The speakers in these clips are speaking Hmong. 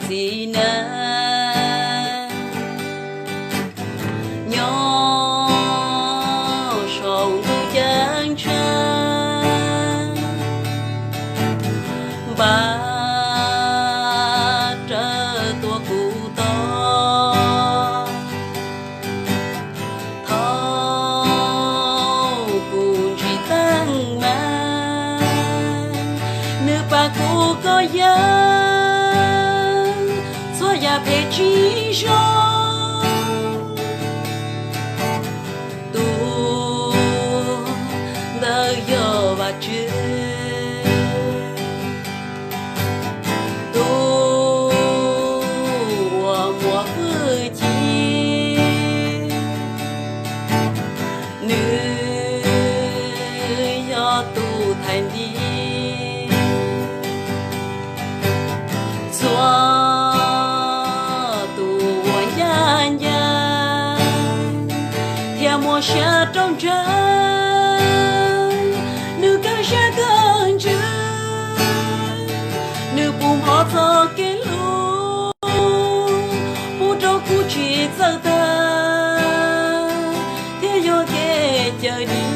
txiv neej nyob saum ntuj ceeb tsheej, npaj rawv tuaj kuv tod. Thaum kuv ntsib teeb meem, nws pab kuv kov yeej txhua yam phem tsis zoo. Tus ntawd yog Vajtswv, tus uas muaj hwj chim, nws yog tus thaiv nti txhua tus uas ncaj ncees thiab muaj siab rau ntseg. Nws kawg siab kawg ntsws, nws puv npo txoj kev hlub, pub rau kuv tsis txawj tag, thiab yog kev cawm dim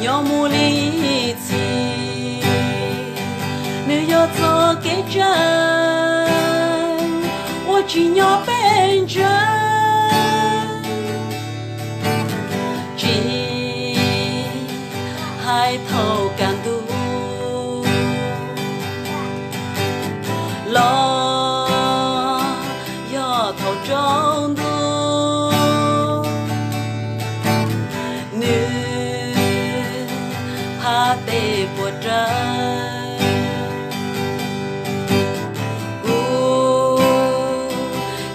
nyob mus li txhis. Nws yog txoj kev tseeb uas tsim nyog peb ntseeg, tsis hais thaum kaj ntug los yog thaum tsaus ntuj, nws phaj tej puas rawv. Kuv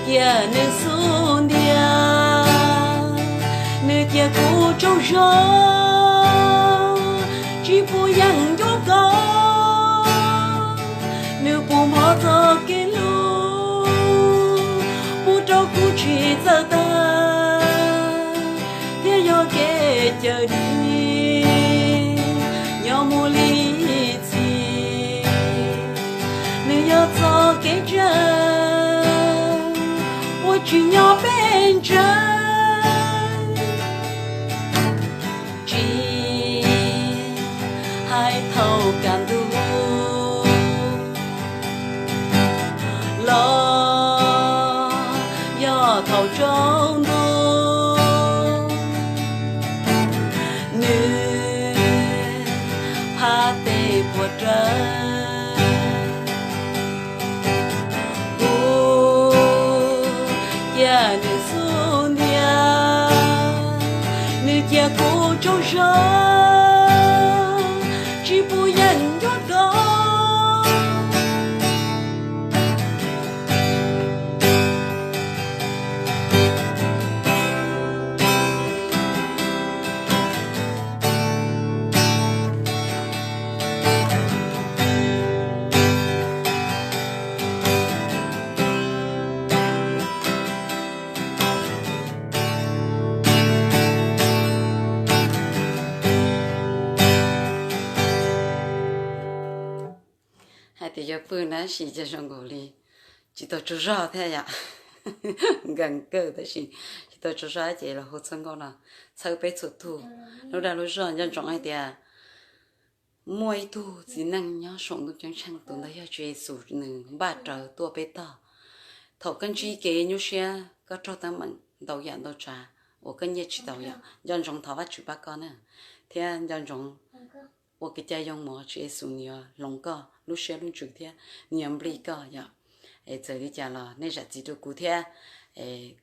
cia nws xub ntiag, nws cia kuv tsaug zog, tsis pub yeem ncuab koj. Nws puv npo txoj kev hlub, pub rau kuv tsis txawj tag, thiab yog kev cawm dim nyob mus li txhis. Nws yog txoj kev tseeb uas tsim nyog peb ntseeg, tsis hais thaum kaj ntug los yog thaum tsaus ntuj, nws phaj tej puas rawv. Kuv cia nws xub ntiag, nws cia kuv tsaug zog, tsis pub yeem ncuab koj. Hais tias yog pw na tab sis cas zoo nkaus li tsis tau tsaug zog thiab yom. Nkees kawg tab sis tsis tau tsaug zog ces los hu txhawb nkauj no txhawb peb txhua tus lub dag lub zog. Nco ntsoov hais tias muaj ib tug txiv neej nyob saum ntuj ceeb tsheej, tus ntawd yog Tswv Yexus, nws npaj rawv tuaj peb tog. Thaum koj ntsib kev nyuaj siab, koj raug teeb meem ntau yam ntau tsav uas koj nyiaj tsis tau yom, nco ntsoov thov Vajtswv pab koj na, thiab nco ntsoov ua kev cai yoo mov, Tswv Yexus nws yuav hloov koj lub siab lub ntsws thiab nws yuav nplij koj yom. Es txawm li cas los nej zam txim rau kuv thiab.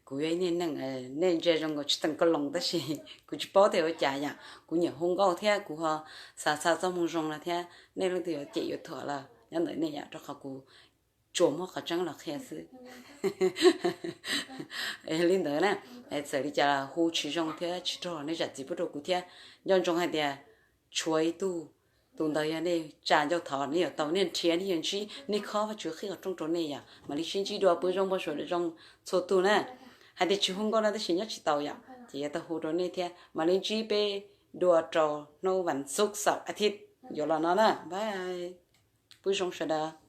Kuv yog ib niag neeg, nej ntsia zoo nkaus tsis teem koj loos tab sis kuv tsis paub tias ua cas yom, kuv nyiam hu nkauj thiab kuv ho xav xa txoj moo zoo no thiab. Nej leej twg yuav cem yuav thuam los nyob ntawm nej yom, rau qhov kuv tsuas muab qhov tseeb los qhia xwb. Li ntawd na, txawm li cas hu tsis zoo thiab tsis raug nej zam txim pub rau kuv thiab. Nco ntsoov hais tias tshuav ib tug, tus ntawd yog nej tsa ncauj thov nej yuav tau, nej nrhiav nej yuav ntsib, nej khob Vajtswv qhib qhov rooj rau nej yom. Mam li sib ntsib dua, pw zoo npau suav zoo txhua tus na. Hais tias tsis hu nkauj no tab sis nyob tsis tau yom, ces yuav tau hu rau nej thiab. Mam li ntsib peb dua rau hnub vas xuv xaum a thiv yuav los no na. Bye, pw zoo sawv daws.